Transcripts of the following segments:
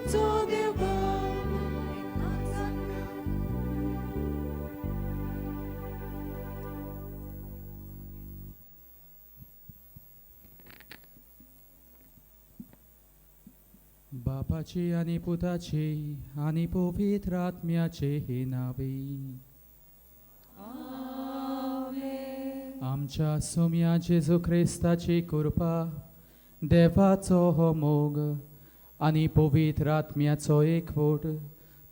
आमचो देवा. बापाची आनी पुताची आनी पवित्र आत्म्याचे नावे. आमच्या सोम्या जेजू क्रिस्ताची कृपा, देवाचो हो मोग आनी पवित्र आत्म्याचो एकवट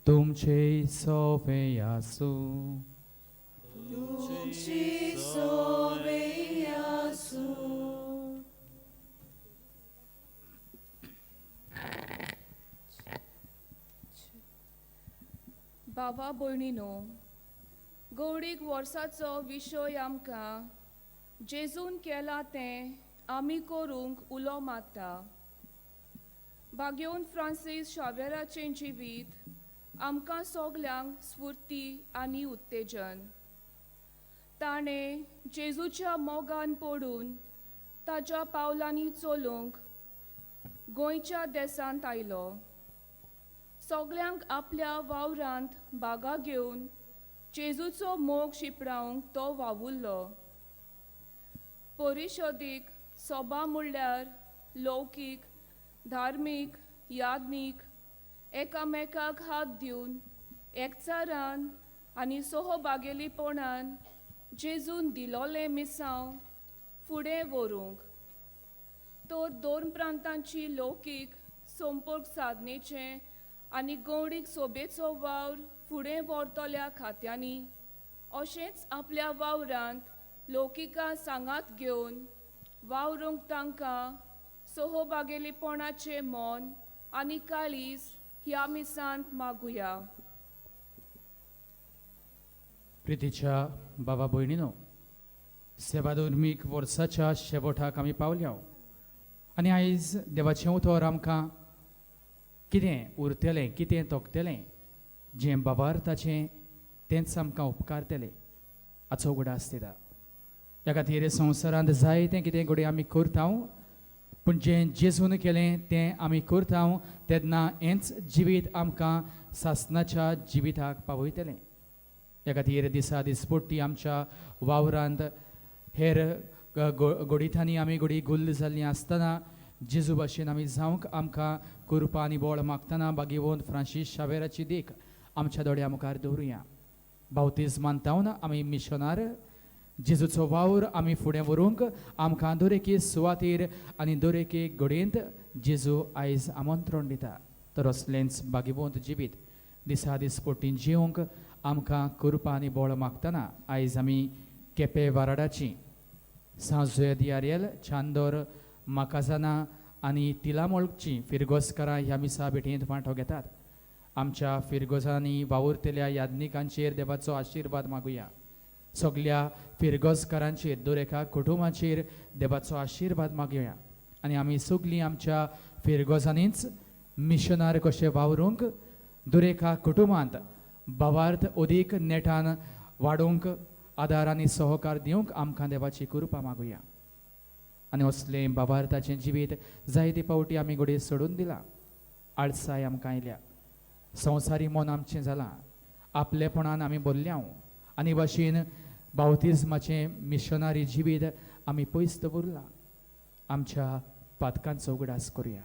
तुमचे सोवे आसूं. तुमची सोवे आसूं. बाबा भयणीनो, गौडीक वर्साचो विशय आमकां जेजून केलां तें आमी करूंक उलो मारता. बागेवन फ्रांसीस शावेराचें जिवीत आमकां सगल्यांक स्फुर्ती आनी उत्तेजन. ताणें जेजूच्या मोगान पडून ताच्या पावलांनी चलूंक गोंयच्या देसांत आयलो. सगल्यांक आपल्या वावरांत बागा घेवन जेजूचो मोग शिंपडावंक तो वावुरलो. परिशदीक सभा म्हणल्यार लौकीक, धार्मीक, याज्ञीक एकामेकाक हात दिवन एकचारान आनी सहभागेलीपणान जेजून दिलोलें मिसांव फुडें व्हरूंक, तर दोन प्रांतांची लौकीक संपर्क साधनेचें आनी गौडीक सोबेचो वावर फुडें व्हरतल्या खात्यांनी अशेंच आपल्या वावरांत लौकिका सांगात घेवन वावरूंक तांकां सहभागेलीपणाचें मन आनी काळीज ह्या मिसांत मागुया. प्रितीच्या बाबा भयणीनो, सेवाधर्मीक वर्साच्या शेवटाक आमी पावल्या आनी आयज देवाचें उतर आमकां कितें उरतलें, कितें तोखतलें, जें बाबार्थाचें तेंच आमकां उपकारतलें हाचो उगडास दिता. ह्या खातीर संवसारांत जायतें कितें घडये आमी करता, पूण जें जेजून केलें तें आमी करता तेन्ना हेंच जिवीत आमकां सासनाच्या जिविताक पावयतलें. ह्या खातीर दिसा दिसपट्टी आमच्या वावरांत हेर गोडितांनी आमी घोडी गुल्ल जाल्लीं आसतना जेजू भाशेन आमी जावंक आमकां कृपा आनी बळ मागतना बागेवंत फ्रांसीस शावेराची देख आमच्या दोळ्या मुखार दवरुया. बावतीज मानतावन आमी मिशनार जेजूचो वावर आमी फुडें व्हरूंक आमकां दरेकी सुवातेर आनी दरेके घडयेंत जेजू आयज आमंत्रण दिता. तर असलेंच बागेवंत जिवीत दिसा दिसपट्टी जिवंक आमकां कृपा आनी बळ मागतना आयज आमी केपे वाराडाची सांजुये दियारियल, चांदोर, माकाजाना आनी तिलामोळची फिरगोजकारां ह्या मिसा भेटयेंत वांटो घेतात. आमच्या फिरगोजांनी वावुरतल्या याज्ञिकांचेर देवाचो आशिर्वाद मागुया. सगल्या फिरगोजकारांचेर, दर एका कुटुंबाचेर देवाचो आशिर्वाद मागुया आनी आमी सगलीं आमच्या फिरगोजांनीच मिशनार कशें वावरूंक, दर एका कुटुंबांत भावार्थ अदीक नेटान वाडोवंक आदार आनी सहकार दिवंक आमकां देवाची कृपा मागुया. आनी असलें भावार्थाचें जिवीत जायते फावटी आमी घडये सोडून दिलां. आळसाय आमकां आयल्या, संवसारी मन आमचें जालां, आपलेपणान आमी भरल्या आनी भाशेन बावतिज्माचें मिशनारी जिवीत आमी पयस दवरलां. आमच्या पातकांचो उगडास करुया.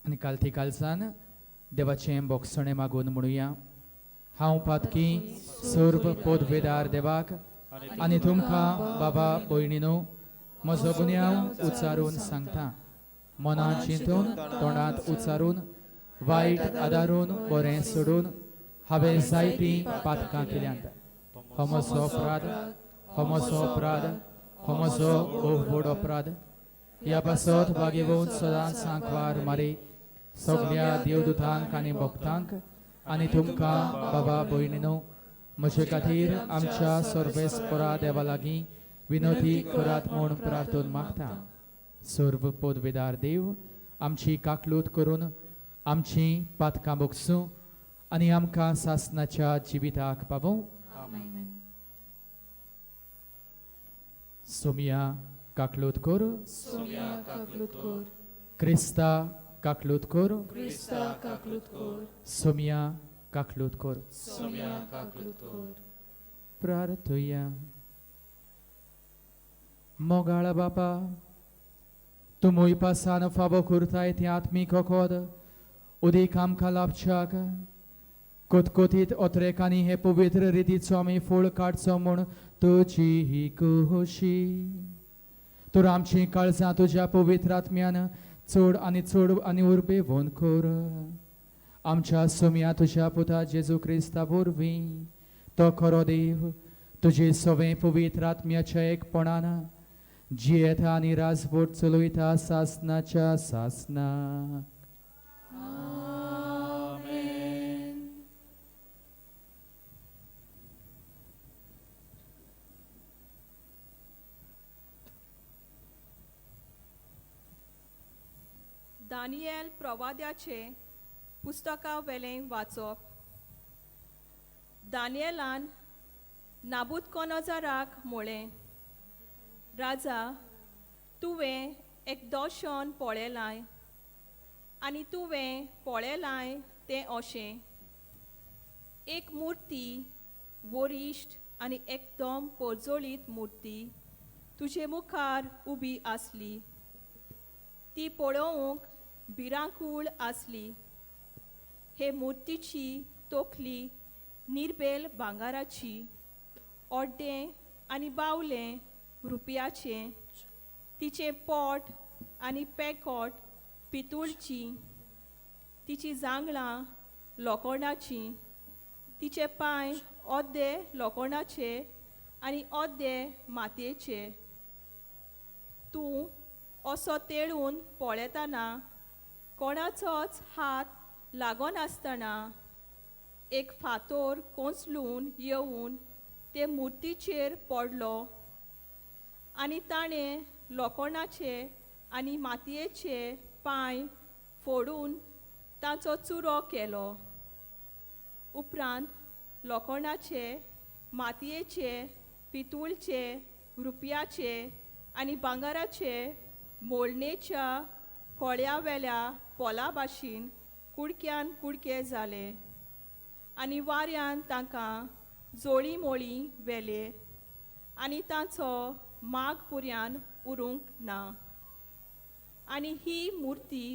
आनी कालती कालसान देवाचें बोगसणें मागून म्हणुया. हांव पातकी सर्व पोदवेदार देवाक आनी तुमकां बाबा भयणीनो म्हजो गुन्यांव उच्चारून सांगता. मनांत चिंतून, तोंडांत उच्चारून, वायट आदारून, बरें सोडून हांवें जायतीं पातकां केल्यांत. हो म्हजो अपराध, हो म्हजो अपराध, हो म्हजो व्हड अपराध. ह्या पासत बागेवन सदांच सांकवार मारी सगल्या देवदूतांक आनी भक्तांक आनी तुमकां बाबा भयणीनो म्हजे खातीर आमच्या सर्वेस्परा देवा लागीं विनोदी करात म्हूण प्रार्थन मागता. सर्व पदवेदार देव आमची काकलूत करून आमची पातकां बोगसूं आनी आमकां सासनाच्या जिविताक पावोवं. सोमिया काकलूत कर. सोम्या काकलूत कर. क्रिस्ता काकलूत कर. क्रिस्ता काकलूत कर. सोम्या काकलूत कर. सोम्या काकलूत कर. प्रार्थुया. मोगाळ बापा, तुमूय पासान फावो करताय तें आत्मीक वखद उदीक आमकां लाभच्याक कोतकोतीत ओतरेकांनी हे पवित्र रितीचो आमी फूळ काडचो म्हूण तुजी ही खोशी. तर आमचीं काळजां तुज्या पवित्र आत्म्यान चड आनी चड आनी उर्बेवन कर. आमच्या सोम्या तुज्या पुता जेजू क्रिस्ता वरवीं, तो खरो देव, तुजे सवें पवित्र आत्म्याच्या एकपणान जियेता आनी राजवट चलयता सासनाच्या सासनाक. आमेन. दानियल प्रवाद्याचे पुस्तका वेलें वाचप. दानियलान नाबुदकोनोजराक म्हळें, राजा, तुवें एक दर्शन पळयलां आनी तुवें पळयलां तें अशें, एक मुर्ती, वरिश्ठ आनी एकदम पोरजोळीत मुर्ती तुजे मुखार उबी आसली. ती पळोवंक भिरांकूळ आसली. हे मुर्तीची तोखली निर्बेल भांगाराची, ओड्डें आनी बावलें रुपयाचें, तिचें पोट आनी पेकोट पितूळची, तिचीं जांगळां लोखणाचीं, तिचे पांय अर्दे लोखणाचे आनी अर्दे मातयेचे. तूं असो तेळून पळयतना कोणाचोच हात लागनासतना एक फातोर कोंसलून येवन ते मुर्तीचेर पडलो आनी ताणें लोखणाचे आनी मातयेचे पांय फोडून तांचो चुरो केलो. उपरांत लोखणाचे, मातयेचे, पितूळचे, रुपयाचे आनी भांगराचे मोडणेच्या कोळ्यावेल्या पोला भाशेन कुडक्यान कुडके जाले आनी वाऱ्यान तांकां जोळी मोळी व्हेले आनी तांचो माग पुऱ्यान उरूंक ना. आनी ही मुर्ती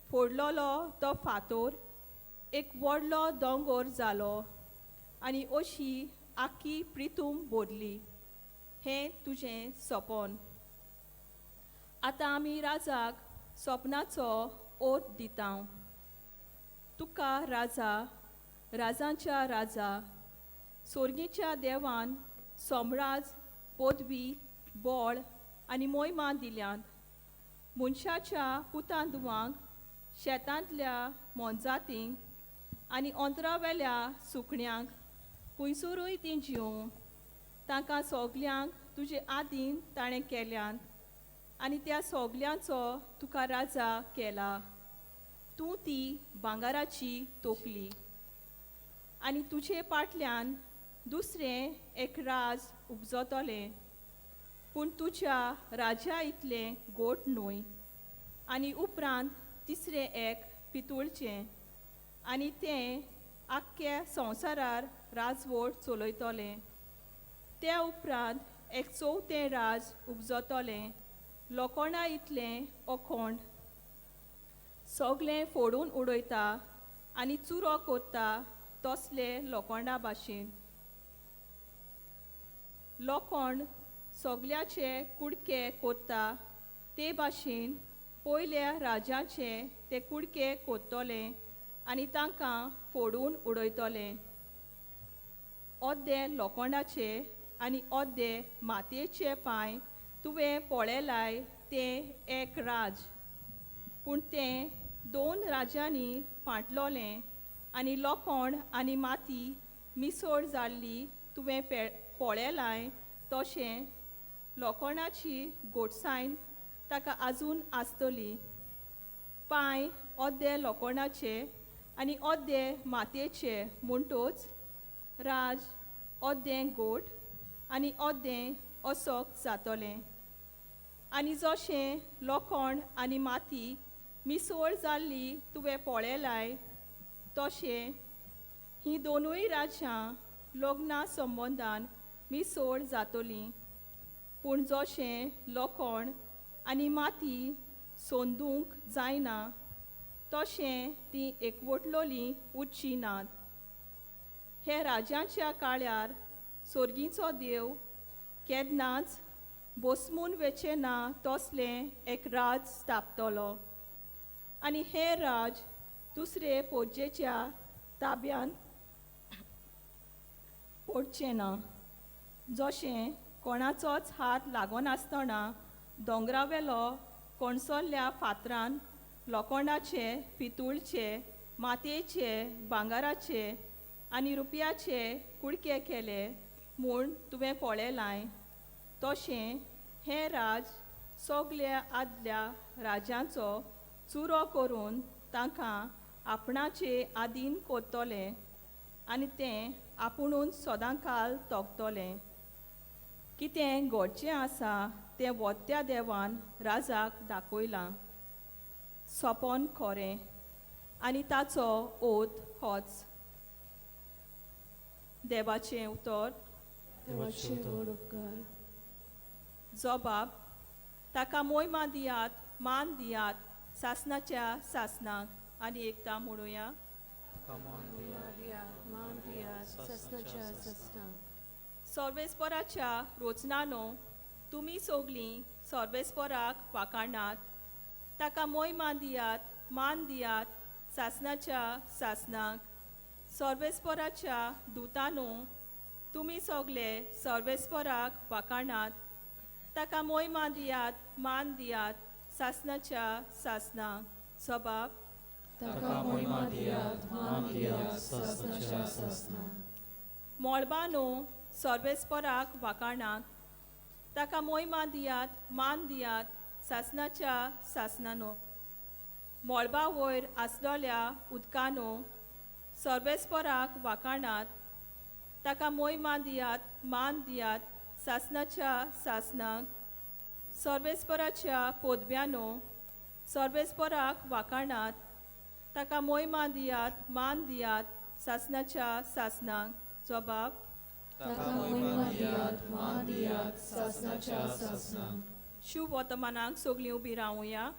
फोडलोलो तो फातोर एक व्हडलो दोंगोर जालो आनी अशी आख्खी प्रितूम भरली. हें तुजें सपन. आतां आमी राजाक सपनाचो ओत दिता. तुका राजा, राजांच्या राजा, सोर्गीच्या देवान सोमराज, पदवी, बळ आनी मोहिमा दिल्यांत. मनशाच्या पुतां दुवांक, शेतांतल्या मोनजातींक आनी अंतरावेल्या सुकण्यांक पयसुरूय तीं जिवूं, तांकां सगल्यांक तुजे आदीन ताणें केल्यांत आनी त्या सगल्यांचो तुका राजा केला. तूं ती भांगराची तोकली आनी तुजे पाटल्यान दुसरें एक राज उपजतलें, पूण तुज्या राजा इतलें गोट न्हय. आनी उपरांत तिसरें एक पितूळचें आनी तें आख्ख्या संवसारार राजवट चलयतलें. त्या उपरांत एक चवथें राज उपजतलें, लोखणा इतलें अखोंड, सगलें फोडून उडयता आनी चुरो कोत्ता तसले लोखणा भाशेन. लोखण सगल्याचे कुडके कोत्ता ते भाशेन पयल्या राजाचे ते कुडके कोत्तले आनी तांकां फोडून उडयतले. अर्दे लोखणाचे आनी अर्दे मातयेचे पांय तुवें पळयलाय तें एक राज, पूण तें दोन राजांनी फाटलोलें आनी लोखण आनी माती मिसळ जाल्ली तुवें पळयलाय तशें लोखणाची गोडसायन ताका आजून आसतली. पांय अर्दे लोखणाचे आनी अर्दे मातयेचे, म्हणटोच राज अर्दें गोट आनी अर्दें असोक जातलें. आनी जशें लोखण आनी माती मिसळ जाल्ली तुवें पळयलाय तशें हीं दोनूय राज्यां लग्ना संबंदान मिसळ जातलीं. पूण जशें लोखण आनी माती सोंदूंक जायना तशें तीं एकवटलोलीं उरचीं नात. हे राज्याच्या काळार सोर्गीचो देव केन्नाच बोसमून वेचें ना तसलें एक राज स्थापतलो आनी हें राज दुसरे पोजेच्या ताब्यांत पडचें ना. जशें कोणाचोच हात लागनासतना दोंगरावेलो कोणसल्ल्या फातरान लोखणाचे, पितूळचे, मातयेचे, भांगराचे आनी रुपयाचे कुडके केले म्हूण तुवें पळयलाय तशें हें राज सगल्या आदल्या राजांचो चुरो करून तांकां आपणाचे आदीन करतलें आनी तें आपुणून सदांकाल तोखतलें. कितें घडचें आसा तें वत्या देवान राजाक दाखयलां. सपन खरें आनी ताचो ओत होच. देवाचें उतर. देवाचे व्हड उपकार. जबाब ताका मोयमा दियात, मान दियात सासनाच्या सासनाक. आनी एकदां म्हणुया. मान दियात सासनाच्या सासनाक. सर्वेस्पराच्या रोचनानो तुमी सगलीं सर्वेस्पराक वाखाणात. ताका मोयमा दियात, मान दियात सासनाच्या सासनाक. सर्वेस्पराच्या दुतानो तुमी सगले सर्वेस्पराक वाखाणात. ताका मोयमा दियात, मान दियात सासनाच्या सासनाक. सबाब ताका मोहिमा दियात, मान दियात सासनाच्या सासनाक. मळबानो सर्वेस्पराक वाखाणात. ताका मोयमा दियात, मान दियात सासनाच्या सासनानो. मळबा वयर आसलेल्या उदकानो सर्वेस्पराक वाखाणात. ताका मोयमा दियात, मान दियात सासनाच्या सासनाक. सर्वेस्पराच्या पोदव्यानो सर्वेस्पराक वाखाणात. ताका मोयमा दियात, मान दियात सासनाच्या सासनाक. जबाब ताका मोहिमा दियात, मान दियात सासनाच्या सासनाक. शुभ वर्तमानाक सगलीं उबी रावया.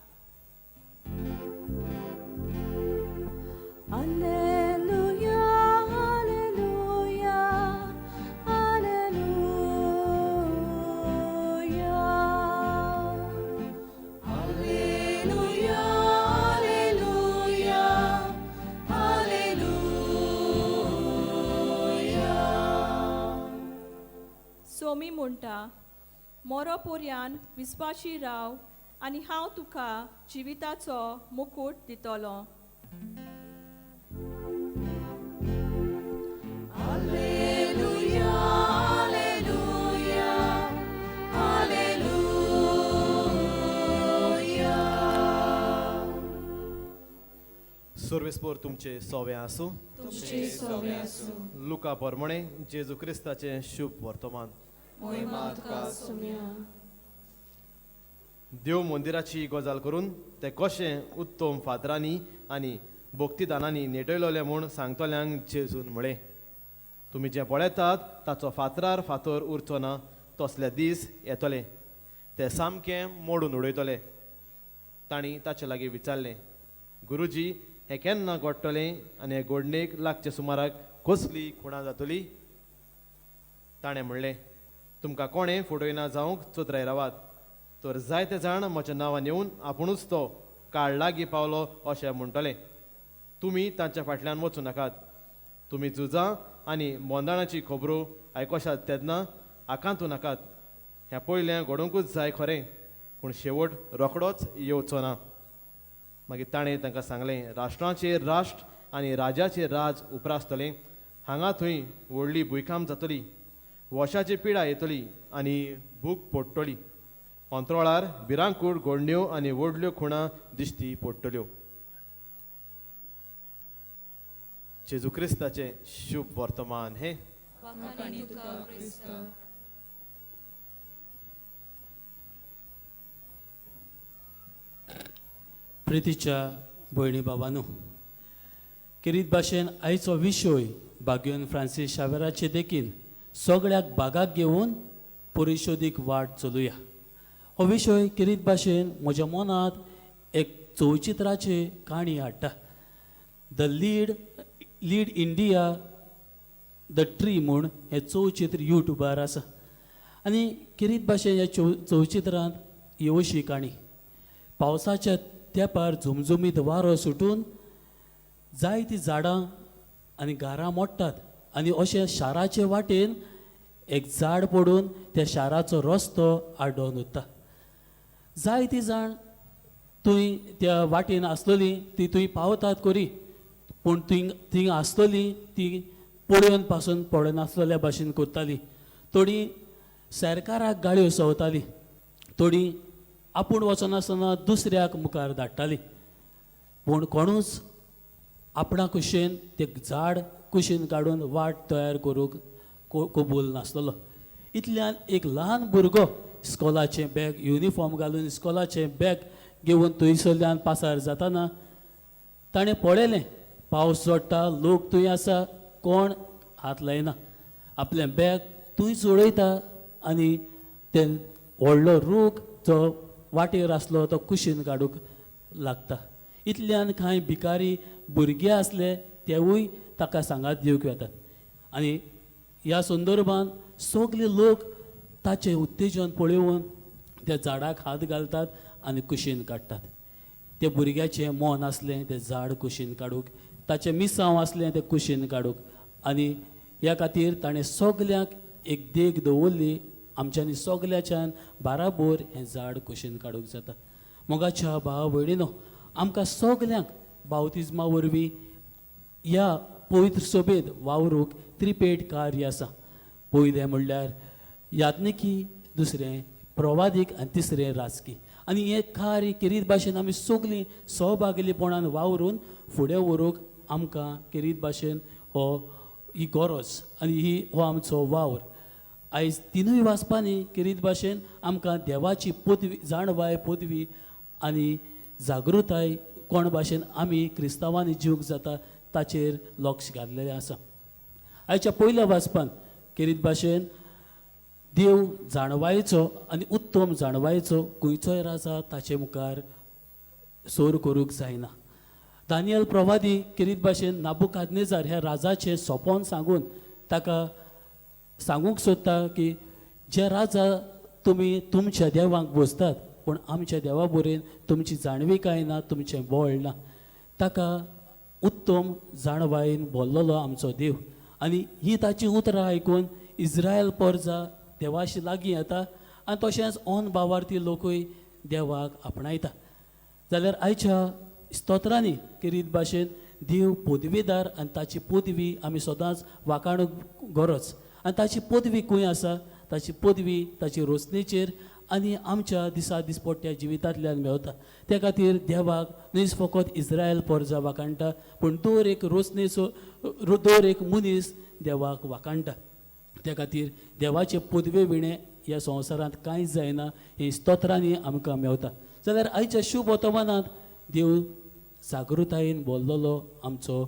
Alleluia, alleluia, alleluia. Alleluia, alleluia, alleluia. Somi म्हणटा, मोरो पोरयान विस्वाशी राव आनी हांव तुका जिविताचो मुकूट दितलो. Alleluia, alleluia, alleluia. सर्वेस्पोर तुमचे सोवे आसूं. तुमचे सोवे आसूं. लुका प्रमाणे जेजू क्रिस्ताचें शुभ वर्तमान. मोहिमा तुका सोम्या. देव मंदिराची गजाल करून ते कशें उत्तम फातरांनी आनी भक्तिदानांनी नेटयलोले म्हूण सांगतल्यांक जेजून म्हळें, तुमी जें पळयतात ताचो फातरार फातर उरचो ना तसले दीस येतले, ते सामकें मोडून उडयतले. तांणी ताचे लागीं विचारलें, गुरुजी, हें केन्ना घडटलें आनी हे घडणेक लागचे सुमाराक कसली खुणां जातली? ताणें म्हणलें, तुमकां कोणें फटयना जावंक चतराय रावात, तर जायते जाण म्हज्या नांवान येवन आपुणूच तो काळ लागीं पावलो अशें म्हणटले. तुमी तांच्या फाटल्यान वचूं नाकात. तुमी झुजां आनी मोंदाणाची खबरो आयकोशात तेन्ना आकांतू नाकात. हें पयलें घडोवंकूच जाय खरें, पूण शेवट रोखडोच येवचो ना. मागीर ताणें तांकां सांगलें, राष्ट्रांचेर राष्ट्र आनी राजाचेर राज उप्रासतलें. हांगा थंय व्हडली भुंयकांप जातली, वशाची पिडा येतली आनी भूक पडटली. अंतरोळार भिरांकूळ घडण्यो आनी व्हडल्यो खुणां दिश्टी पडटल्यो. जेजू क्रिस्ताचें शुभ वर्तमान हें. वाखाणी तुका क्रिस्ता. प्रितीच्या भयणी बाबानू, किरीत भाशेन आयचो विशय बाग्योन फ्रांसीस शावेराचे देखीन सगळ्याक बागाक घेवन परिशोदीक वाट चलुया. हो विशय किरीत भाशेन म्हज्या मनांत एक चलचित्राची काणी हाडटा. The lead India the tree म्हूण हें चलचित्र यूट्यूबार आसा आनी किरीत भाशेन ह्या चलचित्रांत ही अशी काणी. पावसाच्या तेंपार झुमझुमीत वारो सुटून जायतीं झाडां आनी घरां मोडटात आनी अशें शाराचे वाटेन एक झाड पडून त्या शाराचो रस्तो आडोवन उरता. जायतीं जाण थंय त्या वाटेन आसलेलीं ती थंय पावतात करी, पूण थंय थंय आसतलीं ती पळोवन पासून पळयनासलेल्या भाशेन करताली. थोडीं सरकाराक गाळयो सवताली, थोडीं आपूण वचनासतना दुसऱ्याक मुखार धाडटाली, पूण कोणूच आपणा कुशेन तें झाड कुशीन काडून वाट तयार करूंक कबूल नासलेलो. इतल्यान एक ल्हान भुरगो इस्कोलाचें बॅग युनिफॉर्म घालून इस्कोलाचें बॅग घेवन थंयसरल्यान पासार जाताना ताणें पळयलें पावस जोडटा, लोक थंय आसा, कोण हात लायना, आपलें बॅग थंयच उडयता आनी ते व्हडलो रूख जो वाटेर आसलो तो कुशीन काडूंक लागता. इतल्यान कांय भिकारी भुरगे आसले तेवूय ताका सांगात दिवंक वेतात आनी ह्या संदर्भान सगले लोक ताचें उत्तेजन पळोवन त्या झाडाक हात घालतात आनी कुशीन काडटात. ते भुरग्याचें मन आसलें तें झाड कुशीन काडूंक, ताचें मिसांव आसलें तें कुशीन काडूंक आनी ह्या खातीर ताणें सगल्यांक एक देख दवरली. आमच्यांनी सगल्याच्यान बाराबोर हें झाड कुशीन काडूंक जाता. मोगाच्या भाव भयणीनो, आमकां सगल्यांक बावतिज्मा वरवीं ह्या पवित्र सोबेत वावरूंक त्रिपेट कार्य आसा. पयलें म्हणल्यार याज्ञिकी, दुसरें प्रवादीक आनी तिसरें राजकी. आनी हें कार्य किरीत भाशेन आमी सगलीं सहभागीपणान वावरून फुडें व्हरूंक आमकां किरीत भाशेन हो ही गरज आनी ही हो आमचो वावर. आयज तिनूय वाचपांनी किरीत भाशेन आमकां देवाची पदवी, जाणवाय पदवी आनी जागृताय कोण भाशेन आमी क्रिस्तांवांनी जिवंक जाता ताचेर लक्ष घातलेलें आसा. आयच्या पयल्या वाचपान किरीत भाशेन देव जाणवायेचो आनी उत्तम जाणवायेचो खंयचोय राजा ताचे मुखार सोर करूंक जायना. दानियल प्रवादी किरीत भाशेन नाबुकादनेजार ह्या राजाचें सोपोन सांगून ताका सांगूंक सोदता की जे राजा तुमी तुमच्या देवांक बसतात पूण आमच्या देवा बरेन तुमची जाणविकाय ना, तुमचें बळ ना. ताका उत्तम जाणवायेन बोल्लोलो आमचो देव आनी ही ताची उतरां आयकून इस्रायल पोरजा देवाशी लागीं येता आनी तशेंच ऑन बावार्थी लोकूय देवाक आपणायता. जाल्यार आयच्या स्तोत्रांनी किरीत भाशेन देव पदवीदार आनी ताची पदवी आमी सदांच वाखाणूंक गरज आनी ताची पदवी खंय आसा, ताची पदवी ताची रोसणेचेर आनी आमच्या दिसा दिसपट्ट्या जिवितांतल्यान मेवता. त्या खातीर देवाक न्हय फकत इस्रायल पोरजा वाखाणटा पूण दर एक रोसणेचो दर एक मनीस देवाक वाखाणटा. त्या खातीर देवाचे पदवे विणें ह्या संवसारांत कांयच जायना ही स्तोत्रांनी आमकां मेवता. जाल्यार आयच्या शुभ वर्तमानांत देव जागृतायेन बोल्लोलो आमचो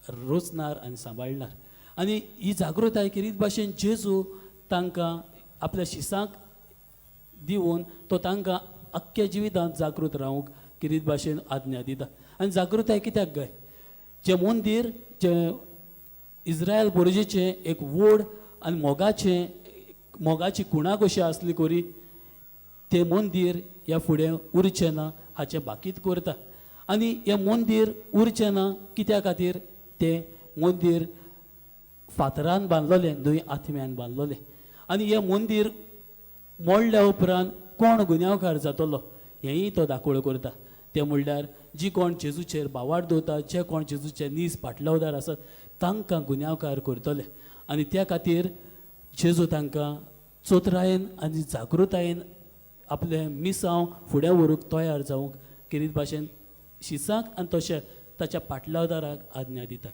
रोचणार आनी सांबाळणार आनी ही जागृताय किरीत भाशेन जेजू तांकां आपल्या शिसांक दिवन तो तांकां आख्ख्या जिवितांत जागृत रावंक किरीत भाशेन आज्ञा दिता. आनी जागृताय कित्याक गाय, जें मंदीर जें इस्रायल बोर्जेचें एक व्हड आनी मोगाचें मोगाची कुणा कशी आसली कोरी तें मंदीर ह्या फुडें उरचें ना हाचें बाकीत करता. आनी हें मंदीर उरचें ना कित्या खातीर, तें मंदीर फातरान बांदलोलें न्हय आत्म्यान बांदलोलें. आनी हें मंदीर मोडल्या उपरांत कोण गुन्यांवकार जातलो हेंय तो दाखोवळ करता. तें म्हणल्यार जी कोण जेजूचेर बावार दवरता, जे कोण जेजूचे नीज पाटलवदार आसात तांकां गुन्यांवकार करतले. आनी त्या खातीर जेजू तांकां चोतरायेन आनी जागृतायेन आपलें मिसांव फुडें व्हरूंक तयार जावंक किरीत भाशेन शिसांक आनी तशें ताच्या पाटलावदाराक आज्ञा दिता.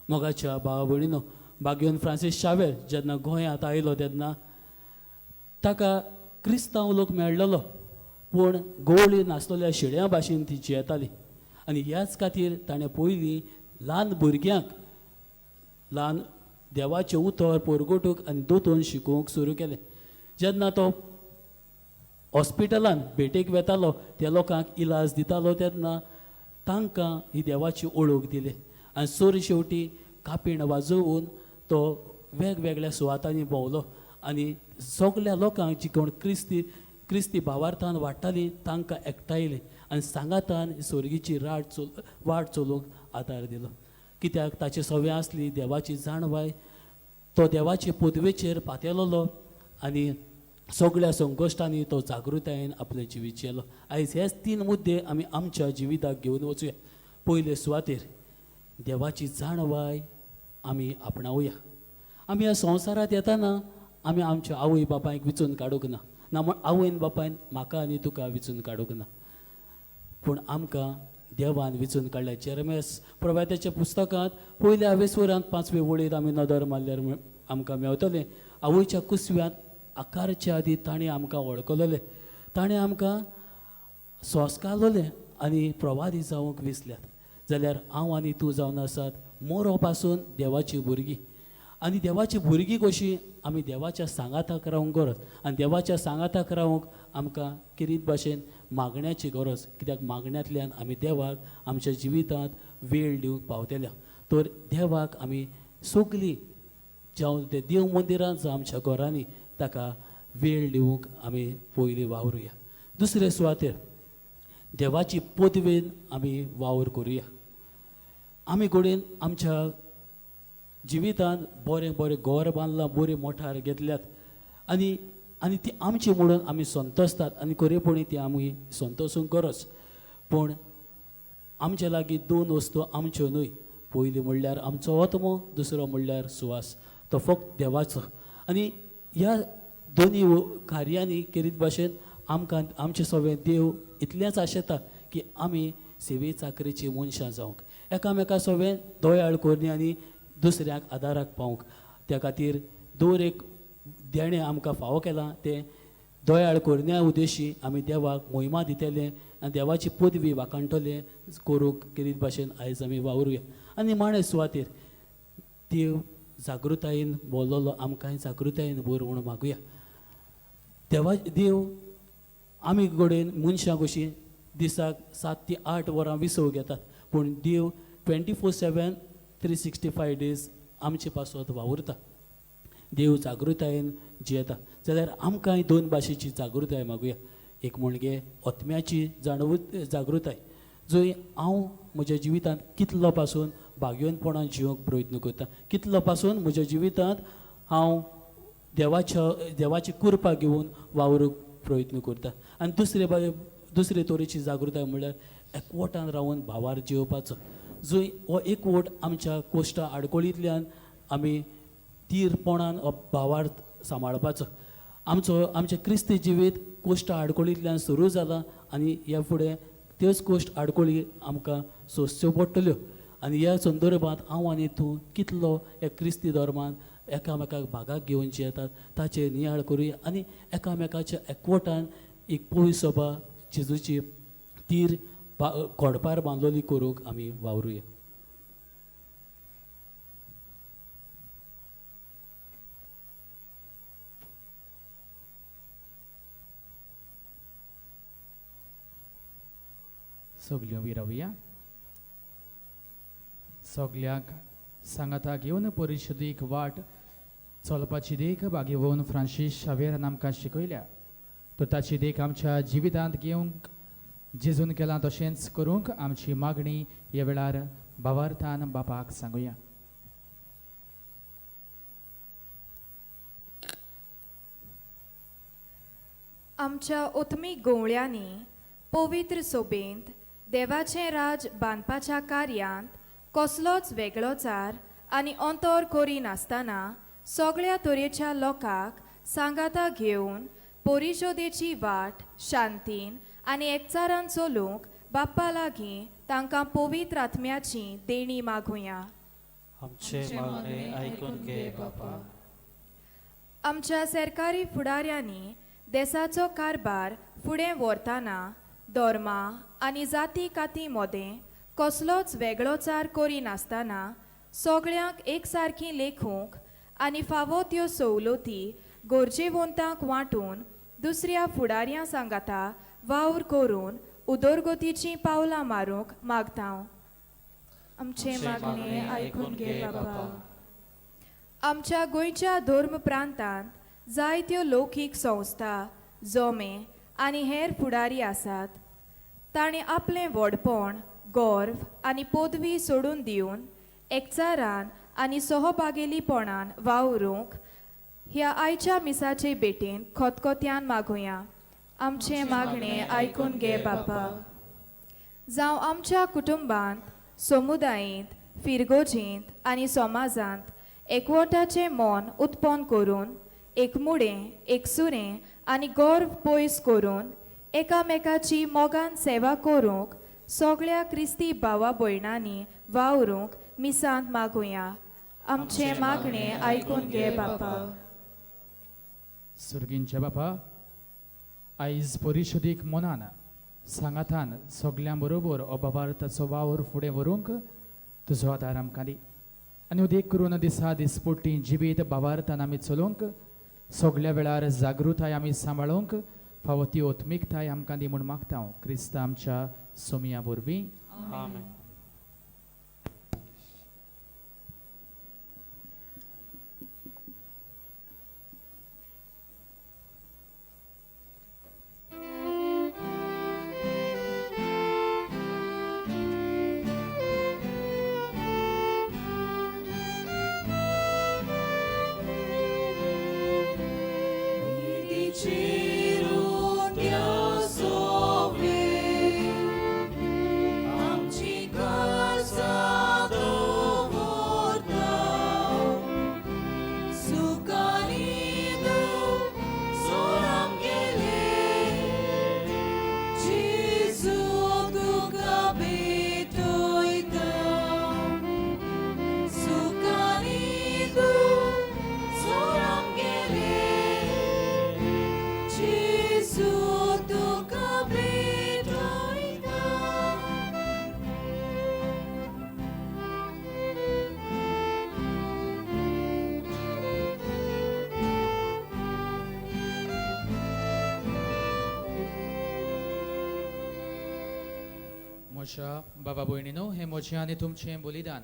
मोगाच्या भावा भयणीनो, बाग्योन फ्रांसीस शावेर जेन्ना गोंयांत आयलो तेन्ना ताका क्रिस्तांव लोक मेळ्ळलो. पूण गोवळी नासलेल्या शेळ्यां भाशेन ती जियेताली. आनी ह्याच खातीर ताणें पयलीं ल्हान भुरग्यांक ल्हान देवाचें उतर पोरगोटूक आनी दोतोन शिकोवंक सुरू केलें. जेन्ना तो हॉस्पिटलान भेटेक वेतालो त्या लोकांक इलाज दितालो तेन्ना तांकां ही देवाची ओळख दिली आनी सोर शेवटी कापीण वाजोवन तो वेगवेगळ्या सुवातांनी भोंवलो आनी सगल्या लोकांक जी कोण क्रिस्ती क्रिस्ती भावार्थान वाडटाली तांकां एकठांयले आनी सांगातान सोर्गीची राट वाट चलोवंक आदार दिलो. कित्याक ताचे सवंय आसली देवाची जाणवाय, तो देवाचे पदवेचेर पातेलोलो आनी सगळ्या संकश्टांनी तो जागृतायेन आपलें जिवीत जियेलो. आयज हेच तीन मुद्दे आमी आमच्या जिविताक घेवन वचुया. पयले सुवातेर देवाची जाणवाय आमी आपणावया. आमी ह्या संवसारांत येताना आमी आमच्या आवय बापायक विचून काडूंक ना, ना म्हण आवयन बापायन म्हाका आनी तुका विचून काडूंक ना, पूण आमकां देवान विचून काडल्या. जेरमेस प्रवात्याच्या पुस्तकांत पयल्या वेसवरांत 5वे वळीर आमी नदर मारल्यार आमकां मेवतलें, आवयच्या कुसव्यांत आकारच्या आदी ताणें आमकां वळखलेलें, ताणें आमकां सोंसकालोलें आनी प्रवादी जावंक विसल्यात. जाल्यार हांव आनी तूं जावन आसात मोरो पासून देवाची भुरगीं. आनी देवाची भुरगीं कशीं आमी देवाच्या सांगाताक रावंक गरज आनी देवाच्या सांगाताक रावंक आमकां किरीत भाशेन मागण्याची गरज, कित्याक मागण्यांतल्यान आमी देवाक आमच्या जिवितांत वेळ दिवंक पावतल्या. तर देवाक आमी सगलीं जावं ते देव मंदिरांत जावं आमच्या घरांनी ताका वेळ दिवंक आमी पयलीं वावरुया. दुसरे सुवातेर देवाची पदवेन आमी वावर करुया. आमी घडयेन आमच्या जिवितांत बरें बरें घर बांदलां, बरी मोठार घेतल्यात आनी आनी ती आमची म्हणून आमी संतोसतात आनी खरेपणी ती आमी संतोसूंक गरज. पूण आमचे लागीं दोन वस्तू आमच्यो न्हय, पयली म्हणल्यार आमचो आत्मो, दुसरो म्हणल्यार सुवास, तो फक्त देवाचो. आनी ह्या दोनी कार्यांनी केरीत भाशेन आमकां आमचे सगळे देव इतलेंच आशेता की आमी सेवे चाकरेची मनशां जावंक, एकामेका सगळें दयाळ करणी आनी दुसऱ्यांक आदाराक पावंक. त्या खातीर दर एक देणें आमकां फावो केलां तें दयाळ करण्या उद्देशी आमी देवाक मोहिमा दितले आनी देवाची पदवी वाखाणटले करूंक केरीत भाशेन आयज आमी वावरुया. आनी निमाणे सुवातेर देव जागृतायेन बोल्लोलो आमकांय जागृतायेन भर म्हूण मागुया. देवा देव आमी कडेन मनशां कशीं दिसाक 7 ते 8 वरां विसव घेतात, पूण देव 24/7 365 डेज आमचे पासत वावुरता. देव जागृतायेन जियेता. जाल्यार आमकांय दोन भाशेची जागृताय मागुया. एक म्हणजे आत्म्याची जागृताय, जंय हांव म्हज्या जिवितांत कितलो पासून भाग्यवंतपणान जिवंक प्रयत्न करता, कितलो पासून म्हज्या जिवितांत हांव देवाची कृपा घेवन वावरूंक प्रयत्न करता. आनी दुसरे तरेची जागृताय म्हणल्यार एकवटान रावन भावार जियोवपाचो, जंय हो एकवट आमच्या कोश्टा आडकोळींतल्यान आमी तीरपणान हो भावार्थ सांबाळपाचो. आमचें क्रिस्ती जिवीत कोश्टा आडकोळींतल्यान सुरू जालां आनी ह्या फुडें त्योच कोश्ट आडकोळी आमकां सोंसच्यो पडटल्यो. आनी ह्या संदर्भांत हांव आनी तूं कितलो ह्या क्रिस्ती धर्मान एकामेकाक भागाक घेवन जियेतात ताचेर नियाळ करुया आनी एकामेकाच्या एकवटान एक पयस सभा जेजूची तीर खोडपार बांदलोली करूंक आमी वावरुया. सगल्यो विरावया. सगल्यांक सांगाता घेवन परिशदेक वाट चलपाची देख भाग्यवंत फ्रांसीस शावेरान आमकां शिकयल्या. तर ताची देख आमच्या जिवितांत घेवंक जेजून केलां तशेंच करूंक आमची मागणी ह्या वेळार भावार्थान बापाक सांगुया. आमच्या ओथमीक गोवळ्यांनी पवित्र सोबेंत देवाचें राज बांदपाच्या कार्यांत कसलोच वेगळोचार आनी अंतर करिनासतना सगळ्या तरेच्या लोकांक सांगाता घेवन परिशोदेची वाट शांतीन आनी एकचारान चलूंक बाप्पा लागीं तांकां पवित्र आत्म्याची देणी मागुया. आमचे मागणे आयकून घे बापा. आमच्या सरकारी फुडाऱ्यांनी देसाचो कारभार फुडें व्हरतना धर्मा आनी जाती काती मोदें कसलोच वेगळोचार करिनासतना सगळ्यांक एकसारकी लेखूंक आनी फावो त्यो सवलती गरजेवंतांक वांटून दुसऱ्या फुडाऱ्यां सांगाता वावर करून उदरगतीचीं पावलां मारूंक मागता. आमचें मागणें आयकून घे बाबा. आमच्या गोंयच्या धर्म प्रांतांत जायत्यो लौकीक संस्था, जोमे आनी हेर फुडारी आसात. ताणें आपलें व्हडपण, गर्व आनी पदवी सोडून दिवन एकचारान आनी सहभागेलीपणान वावरूंक ह्या आयच्या मिसाचे भेटेन खतखत्यान मागुया. आमचें मागणें आयकून घे बापा. जावं आमच्या कुटुंबांत, समुदायेंत, फिरगोजेंत आनी समाजांत एकवटाचें मन उत्पन्न करून एकमुडें, एकसुरें आनी गर्व पयस करून एकामेकाची मोगान सेवा करूंक सगळ्या क्रिस्ती भावा भयणांनी वावरूंक मिसांत मागुया. आमचें मागणें आयकून घे बापा. सुर्गींच्या बापा, आयज परिशुदीक मनान सांगातान सगल्यां बरोबर अबावार्थाचो वावर फुडें व्हरूंक तुजो आदार आमकां दी आनी उदेक करून दिसा दिसपोटी जिवीत बावार्थान आमी चलोवंक सगल्या वेळार जागृताय आमी सांबाळूंक फावो ती ओत्मीकताय आमकां दी म्हूण मागता हांव क्रिस्ता आमच्या सोमया वरवीं. आमेन. म्हज्या बाबा भयणीनो, हें म्हजें आनी तुमचें बलिदान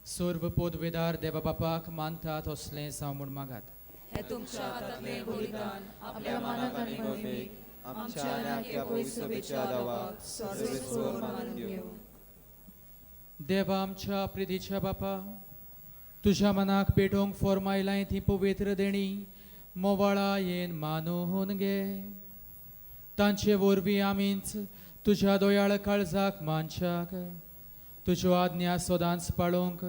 सर्व पोदवेदार देवा बापाक मानतात असलें जावं म्हूण मागात. हें तुमच्या हातांतलें बलिदान आपल्या मनाक आनी महिमेक, आमच्या आनी आख्या पयसुबेच्या देवाक सर्वेस्वर मानून घेवं. देवा आमच्या प्रितीच्या बापा, तुज्या मनाक पेटोवंक फॉर्मायलाय ती पवित्र देणी मोवाळा येन मानून घे. तांचे वरवीं आमीच तुज्या दोयाळ काळजाक मानशाक तुज्यो आज्ञा सदांच पाळोवंक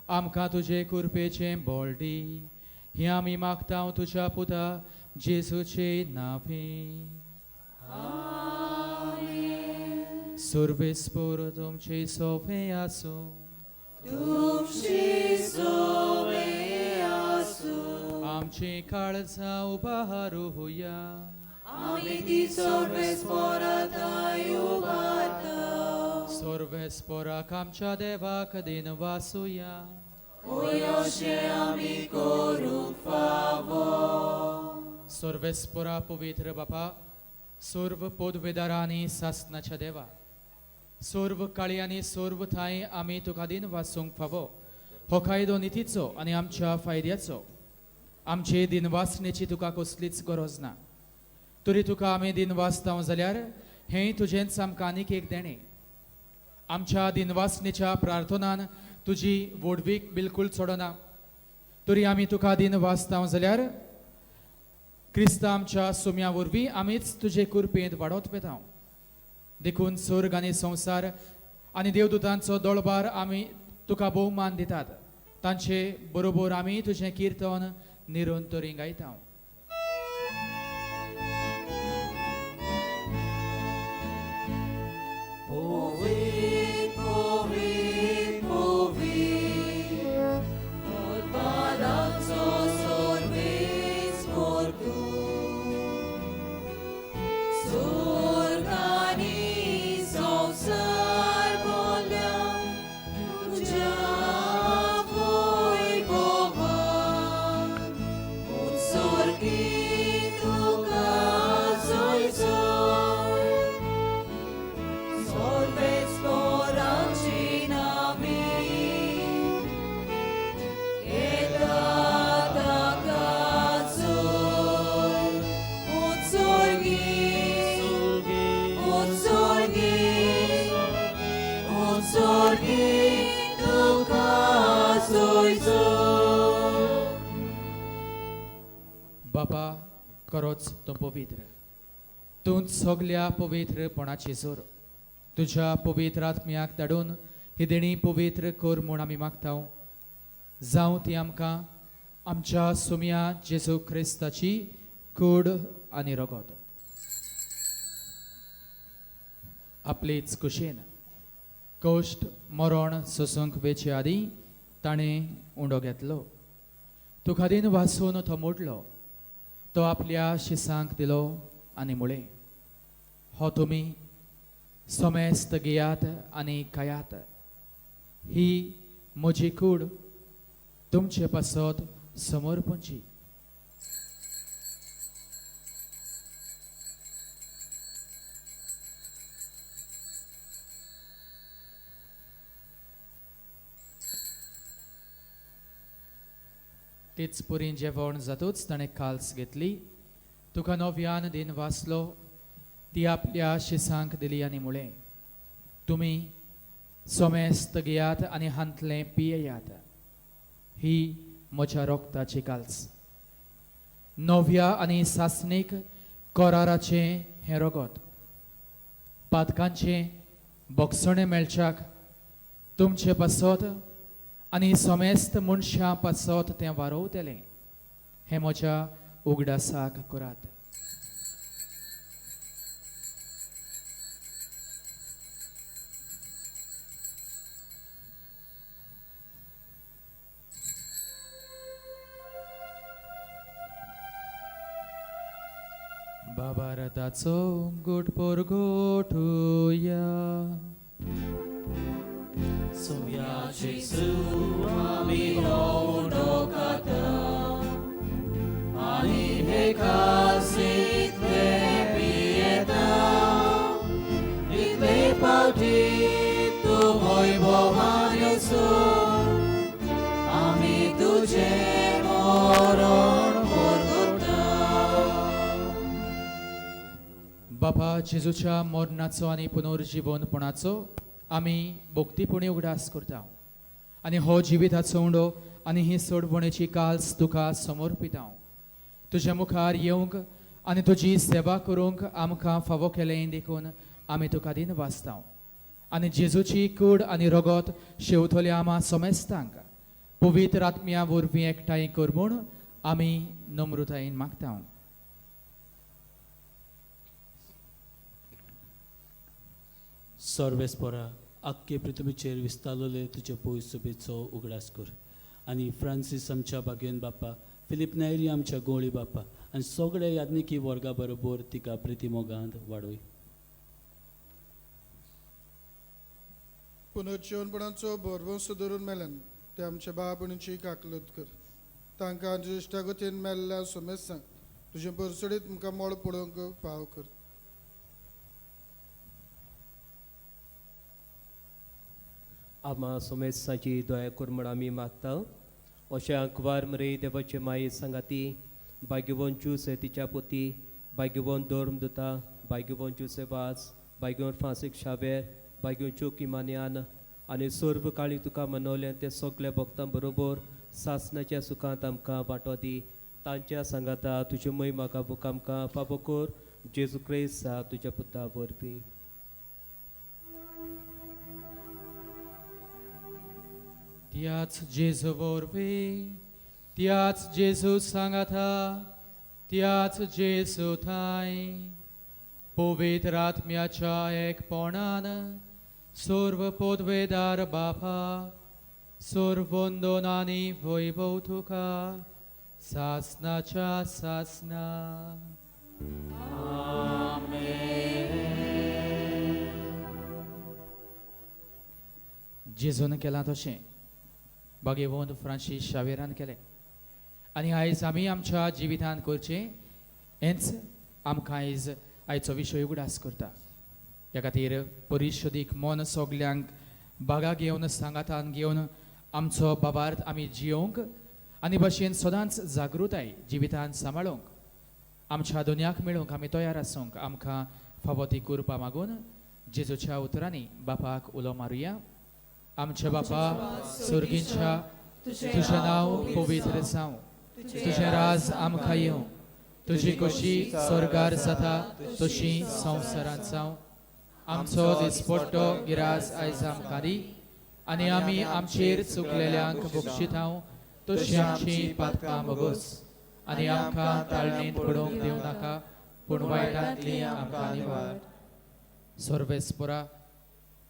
आमकां तुजे कृपेचें बळ दी. हें आमी मागता तुज्या पुता जेजूचे नांवी. सर्वेस्पर तुमचे सोबे आसूं. आमचीं काळजां उबारुया. सर्वेस्पराक आमच्या देवाक दिन वासुया. सर्वेस्परा पवित्र बापा, सर्व पोदवेदारांनी सासनाच्या देवा, सर्व काळयांनी सर्व ठांय आमी तुका दिन वासूंक फावो हो कायदो नितीचो आनी आमच्या फायद्याचो. आमचे दिनवासनेची तुका कसलीच गरज ना, तरी तुका आमी दिन वाचता जाल्यार हें तुजेंच आमकां आनीक एक देणें. आमच्या दिनवासनेच्या प्रार्थनान तुजी व्हडवीक बिलकूल सोडना, तरी आमी तुका दिन वाचता जाल्यार क्रिस्ता आमच्या सुम्या वरवीं आमीच तुजे कृपेंत वाडत वेता. देखून स्वर्ग आनी संवसार आनी देवदूतांचो दोळबार आमी तुका भोवमान दितात. तांचे बरोबर आमी तुजें किर्तन निरंतरी गायता. सोर्गी तुका सोयसो. बाबा करोच तूं पवित्र, तूं सगल्या पवित्रपणाची जोर. तुज्या पवित्र आत्म्याक धाडून ही देणी पवित्र कर म्हूण आमी मागता. जावं ती आमकां आमच्या सुम्या जेजू क्रिस्ताची कूड आनी रगत. आपलेच कुशेन कश्ट मरण सोसूंक वेचे आदीं ताणें उंडो घेतलो. तुका दिन वासून तो मोडलो, तो आपल्या शिसांक दिलो आनी म्हळें, हो तुमी समेस्त घेयात आनी खायात, ही म्हजी कूड तुमचे पासत समर्पणची. तेच पुरीन जेवण जातूच ताणें काल्स घेतली, तुका नव्यान दिन वाचलो, ती आपल्या शिसांक दिली आनी म्हळें, तुमी सोमेस्त घेयात आनी हांतलें पियेयात, ही म्हज्या रोगताची काल्स, नव्या आनी सासणीक कराराचें हें रगत, पातकांचें बोगसणें मेळच्याक तुमचे पासत आनी समेस्त मनशां पासत तें वारोवतलें. हें म्हज्या उगडासाक करात. बाबा रथाचो गुट पोरगोठुया. सुम्या जेजू आमी हो उंडो खाता आनी हे कालसींतले पियेता, इतले फावटी तूं वैभवान येसो, आमी तुजें मरण परगटा. बाबा जेजूच्या मरणाचो आनी पुनर्जिवनपणाचो आमी भक्तीपणी उगडास करता आनी हो जिविताचो उंडो आनी ही सोडवणेची काल्स तुका समर्पिता. तुज्या मुखार येवंक आनी तुजी सेवा करूंक आमकां फावो केलें देखून आमी तुका दिन वाचता आनी जेजूची कूड आनी रगत शेवतल्या आमा समेस्तांक पवित्र आत्म्या वरवीं एकठांय कर म्हूण आमी नम्रतायेन मागता. सर्वेस्पोरा आख्खे पृथ्वीचेर विस्तारलेले तुजे पयस सुबेचो उगडास कर आनी फ्रांसीस आमच्या बागेन बापा, फिलीप नायरी आमच्या गोळी बापा आनी सगळे याज्ञिकी वर्गा बरोबर तिका प्रिती मोगांत वाडय. पुनर्जीवनपणाचो भरवंसो धरून मेल्यान ते आमच्या बाबणीची काकलत कर. तांकां ज्येश्ठागतीन मेल्ल्या सोमेस्तांक तुजें परसडीत तुमकां मोळ पळोवंक फाव कर. आमा सोमेस्तांची दया कर म्हण आमी मागता. अशें आंकवार मरे देवाचे माये सांगाती भाग्यवंत ज्यूस तिच्या पोती, भाग्यवंत धर्म दुता, भाग्यवंत ज्युसे वाज, भाग्यवंत फ्रांसीक शावेर, भाग्यवंत जोकी मान्यान आनी सर्व काळी तुका मनवलें ते सगल्या भक्तां बरोबर सासणाच्या सुखांत आमकां वांटो दी. तांच्या सांगाता तुजे महिमा गावूंक आमकां फावो कर, जेजू क्रिस्त तुज्या पुता वरवीं. त्याच जेजू वरवीं, त्याच जेजू सांगाता, त्याच जेजू थांय पवित्र आत्म्याच्या एकपणान सर्व पदवेदार बापा, सर्व वंदन आनी वैभव तुका सासनाच्या सासना. जेजून केलां तशें बागेवंत फ्रांसीस शावेरान केलें आनी आयज आमी आमच्या जिवितांत करचें हेंच आमकां आयज आयचो विशय उगडास करता. ह्या खातीर परिशदीक मन सगल्यांक बागा घेवन सांगातान घेवन आमचो बाबार्थ आमी जियोवंक आनी भशेन सदांच जागृताय जिवितांत सांबाळूंक आमच्या दुनियाक मेळूंक आमी तयार आसूंक आमकां फावो ती कृपा मागून जेजूच्या उतरांनी बापाक उलो मारुया. आमच्या बापा सोर्गींच्या, तुजें नांव पवित्र जावं, तुजें राज आमकां येवं, तुजी खोशी स्वर्गार जाता तशी संवसारांत जावं. आमचो दिसपट्टो गिरास आयज आमकां दी आनी आमी आमचेर चुकलेल्यांक बक्षितांव तशी आमची पातकां भोगोस आनी आमकां ताळणेंत पडोवंक दिवं नाका, पूण वायटांतली आमकां निवार. सर्वेस्पोरा,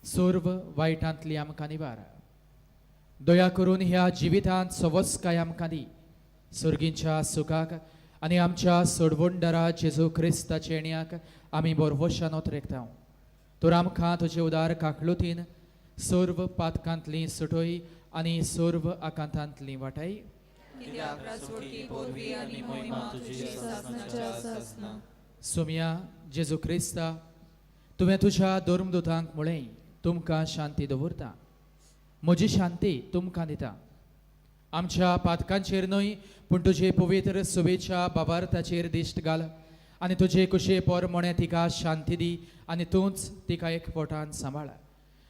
सर्व वायटांतली आमकां निवार. दया करून ह्या जिवितांत सवस्काय आमकां दी, सर्गींच्या सुखाक आनी आमच्या सोडवणदारा जेजू क्रिस्ताच्या येण्याक आमी बोरवशान ओतरेकता. तर आमकां तुजे उदार काकलुतीन सर्व पातकांतली सुटय आनी सर्व आकांतांतली वाटाय. सोम्या जेजू क्रिस्ता, तुवें तुज्या धर्मदूतांक म्हळें, तुमकां शांती दवरता, म्हजी शांती तुमकां दिता. आमच्या पातकांचेर न्हय पूण तुजे पवित्र सुवेच्या बाबार्थाचेर दिश्ट घाल आनी तुजे कुशे पोर मोणे तिका शांती दी आनी तूंच तिका एक पोटान सांबाळ,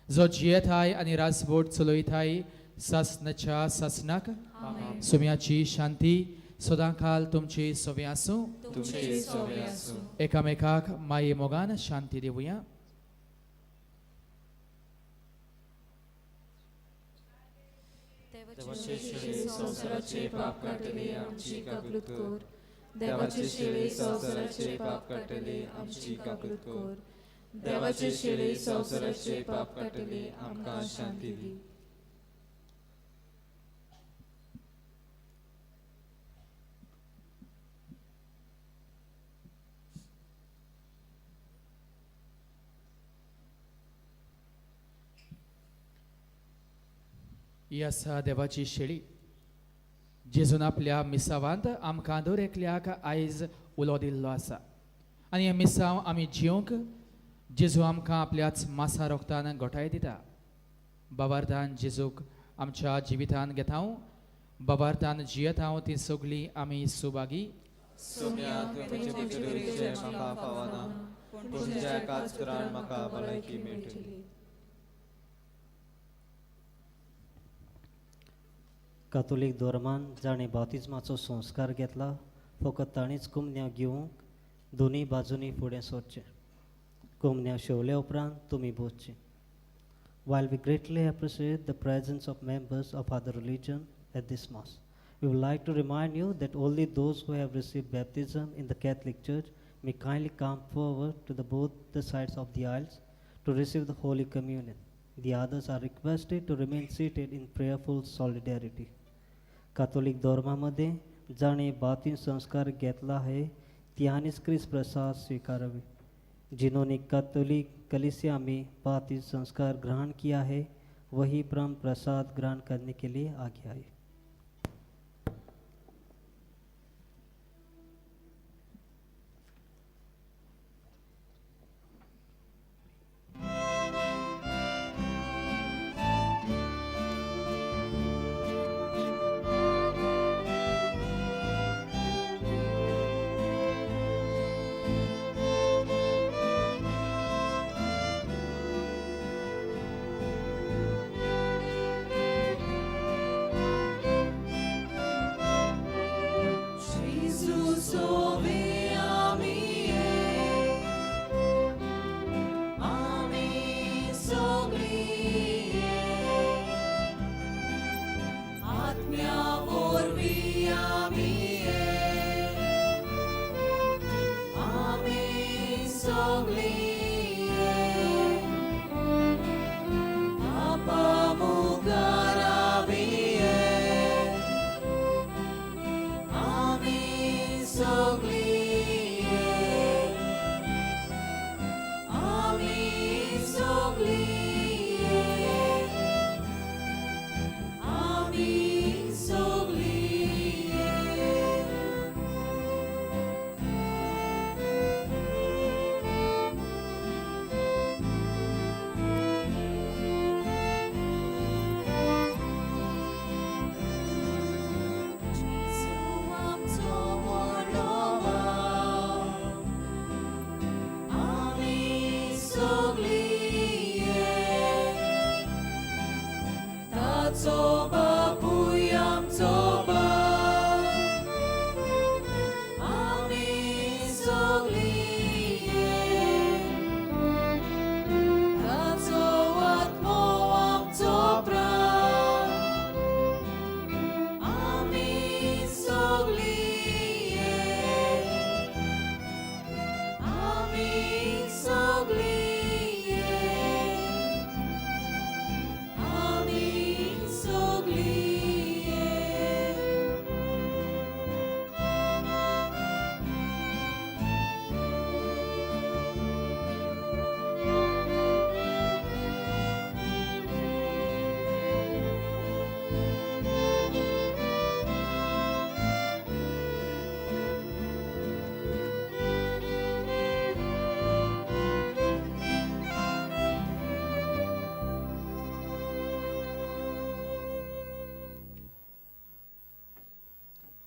जो जियेताय आनी राजवट चलयताय सासनाच्या सासनाक. सुम्याची शांती सदां काल तुमची सवे आसूं. एकामेकाक माये मोगान शांती दिवया. देवाचे शिळे संवसाराचे पाप काडटले आमची काकूत कर. देवाचे शिळे संवसाराचे पाप काडटले आमची काकूत कर. देवाचे शिळे संवसाराचे पाप काडटले आमकां शांती दी. ही आसा देवाची शेळी, जेजून आपल्या मिसावांत आमकां दर एकल्याक आयज उलो दिल्लो आसा आनी हें मिसांव आमी जिवंक जेजू आमकां आपल्याच मासा रोगतान गोठाय दिता. बाबार्थान जेजूक आमच्या जिवितान घेता, बाबार्थान जियेता, ती सगळीं आमी सुभागी. कातोलीक धर्मान जाणें बातिज्माचो संस्कार घेतला फकत ताणीच कुमन्या घेवंक दोनूय बाजूंनी फुडें सरचें. कुमन्या शेवल्या उपरांत तुमी बसचें. While we greatly appreciate the presence of members of other religion at this mass, we would like to remind you that only those who have received baptism in the Catholic Church may kindly come forward to the both the sides of the aisles to receive the Holy Communion. The others are requested to remain seated in prayerful solidarity. Catholic धर्मामध्ये जाणे बातीन संस्कार घेतला आहे त्यानेच क्रिस्त प्रसाद स्वीकारावे. जिन्होंने Catholic कलीसिया में बातिन संस्कार ग्रहण किया है वही परम प्रसाद ग्रहण करने के लिए आगे आए.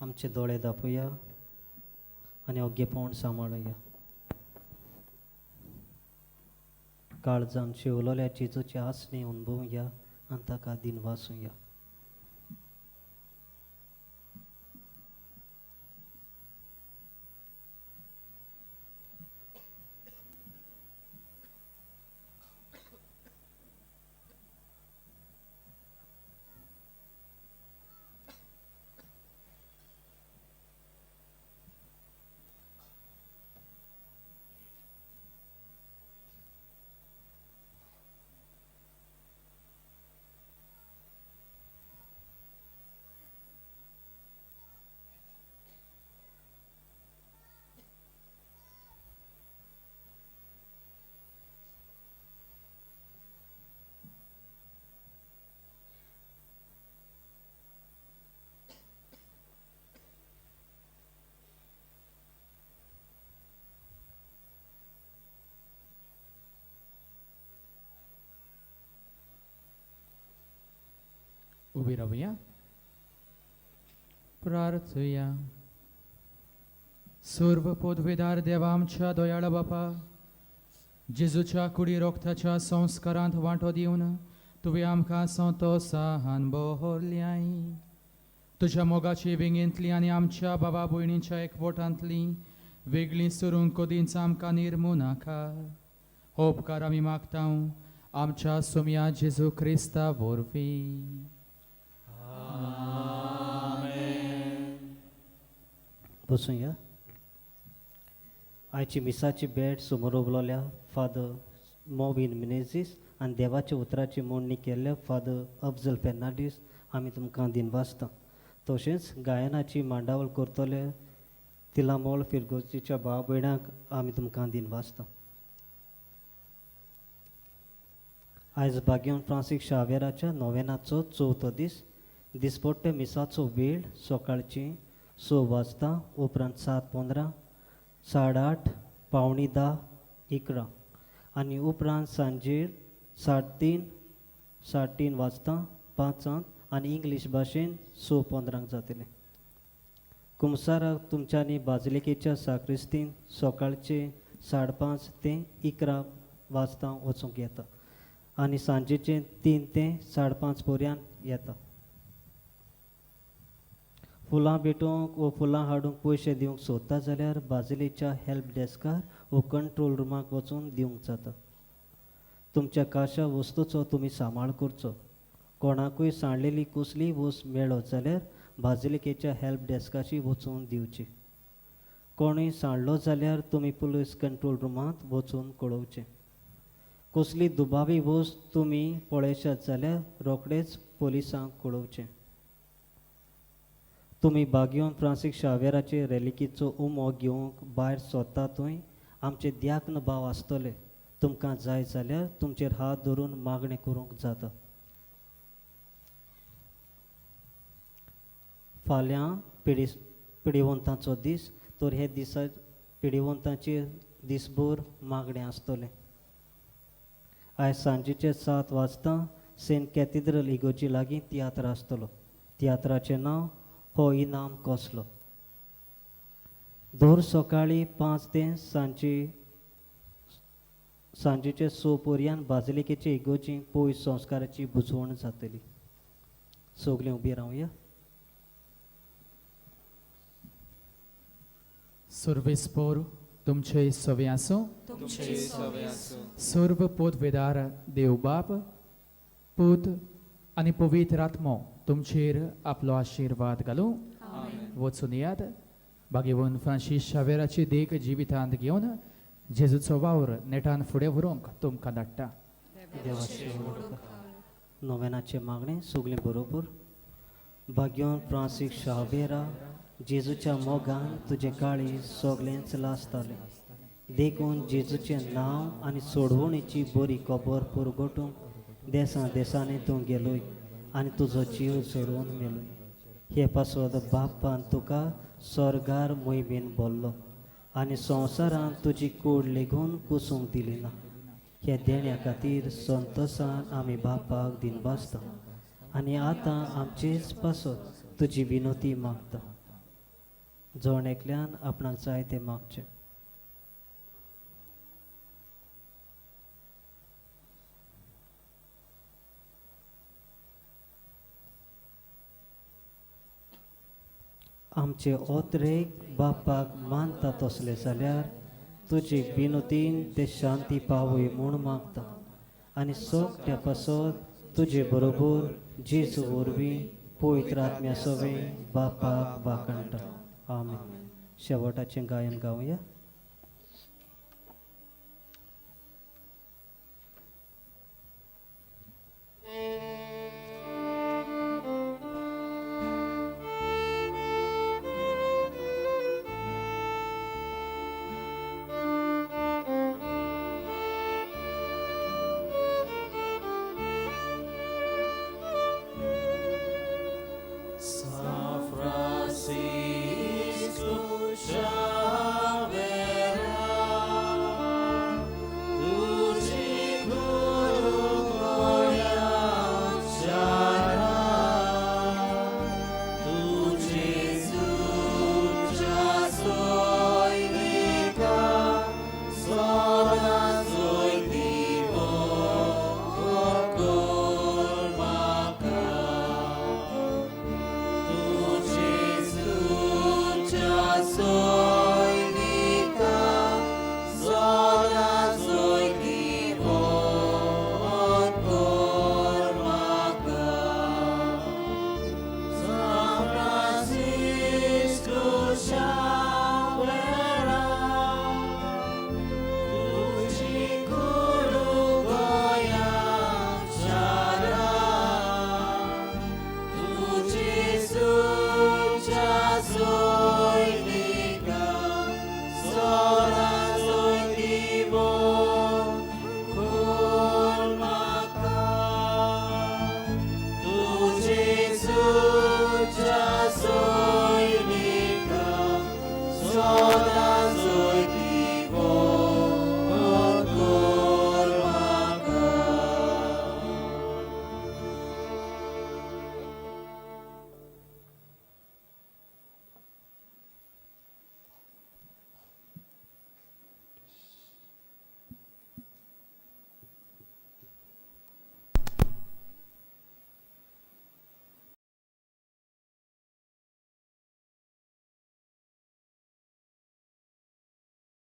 आमचे दोळे दापोया आनी ओगेपण सांबाळुया. काळजान शिवलोल्या जेजूचे आसणे अनुभवया आनी ताका दिनवासुया. उबी रावया, प्रार्थुया. सर्व पदवेदार देवा आमच्या दयाळ बापा, जेजूच्या कुडी रोगताच्या संस्कारांत वांटो दिवन तुवें आमकां संतोसान बहरल्याय. तुज्या मोगाची वेंगेंतली आनी आमच्या बाबा भयणीच्या एकवटांतली वेगळी सरूंक कदींच आमकां निर्मू नाका. हो उपकार आमी मागता आमच्या सोम्या जेजू क्रिस्ता वरवीं. बसुया. आयची मिसाची भेट समोर उबलोल्या फादर मोविन मिनेझीस आनी देवाच्या उतराची मोडणी केल्ल्या फादर अफजल फेर्नांडीस आमी तुमकां दिनवासता. तशेंच गायनाची मांडावळ करतले तिलामोल फिरगोजीच्या भाव भयणांक आमी तुमकां दिनवासता. आयज बाग्योन फ्रांसीस शावेराच्या नोवेनाचो चवथो दीस. दिसपट्टे मिसाचो वेळ सकाळची 6 वाजता, उपरांत 7:15, 8:30, 9:45, 11 आनी उपरांत सांजेर 3:30 वाजता 5 आनी इंग्लीश भाशेन 6:15 जातलें. कुमसाराक तुमच्यांनी बाजलिकेच्या साक्रिस्तीन सकाळचे 5:30 ते 11 वाजता वचूंक येता आनी सांजेचे 3 ते 5:30 पर्यंत येता. फुलां भेटोवंक वो फुलां हाडूंक पयशे दिवंक सोदता जाल्यार बाजिलेच्या हेल्प डेस्कार वो कंट्रोल रुमाक वचून दिवंक जाता. तुमच्या काशा वस्तूचो तुमी सांबाळ करचो. कोणाकूय सांडलेली कसलीय वस्त मेळत जाल्यार बाजिलिकेच्या हेल्प डेस्काची वचून दिवची. कोणूय सांडलो जाल्यार तुमी पुलीस कंट्रोल रुमांत वचून कळोवचें. कसली दुबावी वस्त तुमी पळयशात जाल्यार रोखडेच पोलिसांक कळोवचें. तुमी बागयोन फ्रांसीस शावेराचे रेलिकीचो उमो घेवंक भायर सोदता थंय आमचे द्याक्न भाव आसतले. तुमकां जाय जाल्यार तुमचेर हात धरून मागणें करूंक जाता. फाल्यां पिडिवंतांचो दीस, तर हे दिसा पिडिवंतांचेर दिसभर मागणें आसतलें. आयज सांजेचे 7 वाजता सेंट कॅथिड्रल इगोर्जी लागीं तियात्र आसतलो. तियात्राचें नांव हो इनाम कसलो. दर सकाळीं 5 ते सांजेचे 6 पर्यंत बाजिलिकेचे इगोर्जी पयस संस्काराची बुजवण जातली. सगळीं उबी रावया. सर्वेस पोर तुमचे सवे आसूं. तुमचे सवे आसूं. सर्व पोतवेदार देव बाप, पूत आनी पवित्र आत्मो तुमचेर आपलो आशिर्वाद घालूं. वचून याद बागेवन फ्रांसीस शावेराची देख जिवितांत घेवन जेजूचो वावर नेटान फुडें व्हरूंक तुमकां धाडटा. देवाचे नोवेनाचे मागणें सगळें बरोबर. भाग्योन फ्रांसीस शावेरा, जेजूच्या मोगान तुजें काळीज सगळेंच लासतालें, देखून जेजूचें नांव आनी सोडवणीची बरी खबर पुरगोटूंक देसां देसांनी तूं गेलोय आनी तुजो जीव झरोवन मेलोय. हे पासत बापान तुका स्वर्गार मोहिमेन बोल्लो आनी संवसारांत तुजी कूड लेगून कुसूंक दिली ना. ह्या देण्या खातीर संतोसान आमी बापाक दिनवासता आनी आतां आमचेच पासत तुजी विनोती मागता. जण एकल्यान आपणाक जाय तें मागचें. आमचे ओतरेक बापाक मानता तसले जाल्यार तुजे विनोदीन ते शांती पावय म्हूण मागता आनी सगळ्या पासत तुजे बरोबर जेजू वरवीं पवित्र आत्म्या सवें बापाक वाखाणटा. आमेन. शेवटाचें गायन गावया.